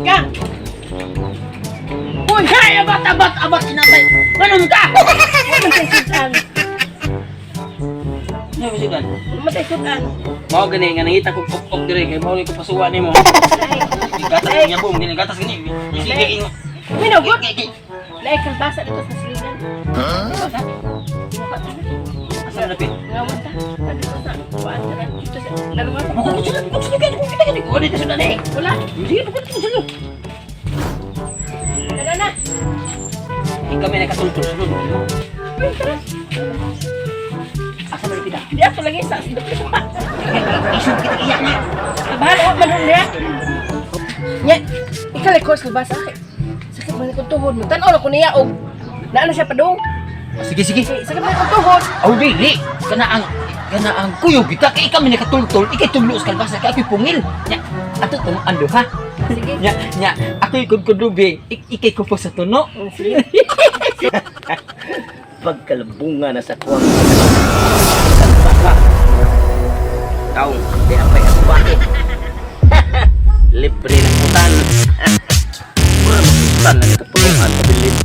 Gang! Uy, hay, abat, abat, abat, inatay. Ganun ka! Matay sudan. Ano ba sudan? Matay sudan. Mao gani nga nangita kog ok dire kay mao ni ko pasuwa nimo. Gatas niya bom, gani gatas gani. Sige ingo. Minugot! Lahi kalbasa dito sa siligan. Huh? Asa na pit? Ngawat ta. Dito sa kuan ka dito sa laluan. Mo ko sudan, ko sudan, ko sudan, ko dito sudan eh. Wala. Sige, ko sudan. Tara na. Ikaw may nakatultol sulod. Uy, tara. Asa na pita? Di ako lagi sa sumpa. Isod kita iya na. Bahala wa man niya. Nya, ikaw lay course kalbasa. Sakit man akong tuhod mo. Tan-aw na ko niya og naano siya padung. Sige, sige. Kay sakit man akong tuhod. Aw dili, kana ang kuyog kita kay ikaw may nakatultol, ikay tublo sa kalbasa kay ako'y pungil. Nya, ato tong ando ha. Sige. Nya, nya, ako'y kudkudubi, ikay kupo sa tuno. Sige. Pagkalabunga na sa kuwang kalbasa. Taong, di apay ang bakit. Libre ng utan. Mura makutan lang ito pulungan pabilin.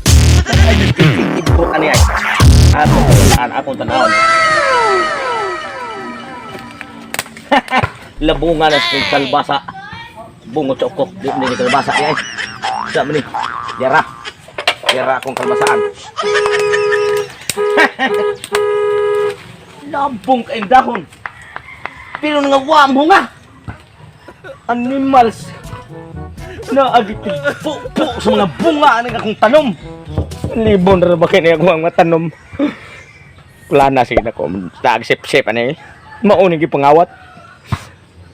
Ay, ibot ani ay. Akong tanaan, akong tanawon. Labunga na sa kalbasa. Bungo chokok, di ni kalbasa ay. Sa man ni. Yara. Yara akong kalbasaan. Labong kayong dahon. Pero nangawa mo nga. Animals. Naagit po po sa mga bunga ng akong tanom. Libon ra ba kini ako ang matanom? Wala na sige na ko. Nagsip-sip ani. Mauning gipangawat.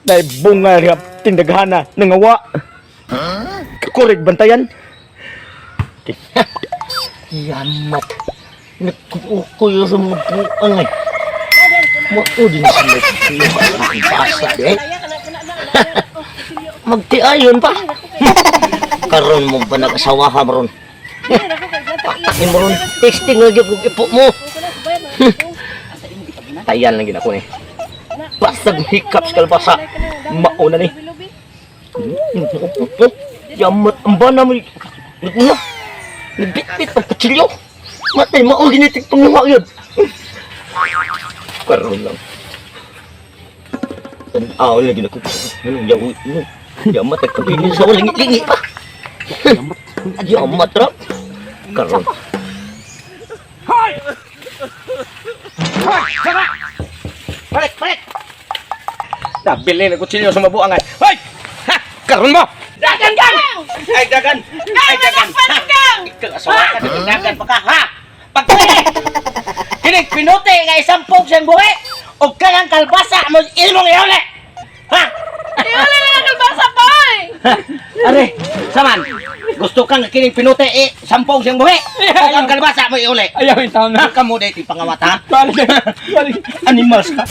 Dahil bunga nga tindaghana nangawa. Kurig bantayan. Yamat. Nagkukuyo sa mga buang eh. Mao din sila basa eh. Magtiayon pa. Karon mo ba nag-asawa ha ron? Patakin mo ron. Testing lagi kung ipo mo. Tayan lang ginako ni. Basag hiccups kalbasa. Mauna ni. Yamat ang bana mo. Naguna. Nagbitbit ang kutsilyo. Matay mao ginitig panguha yun. Karon lang. Tanaw lagi na ko. Anong yaw? Yamat at kabilin sa walang lingi pa. Yamat ra. Karon. Hoy! Hoy! Sama! Balik, balik! Nabili na kutsilyo sa mabuangan. Hoy! Ha! Karon mo! Dagan, gang! Ay dagan! Ay dagan! Ikaw asawa ka dagan pa ka ha! Pagkini! Kinig pinuti nga isampog sa buhi! O kanang kalbasa mo ilmong iuli! Ha? Wala na lang kalbasa boy. Are, saman. Gusto kang kining pinuti eh, sampog siyang buhi. O ang kalbasa mo iuli. Ayaw yung taon na. Kamu dahil pangawat ha? Balik! Balik! Animals ka.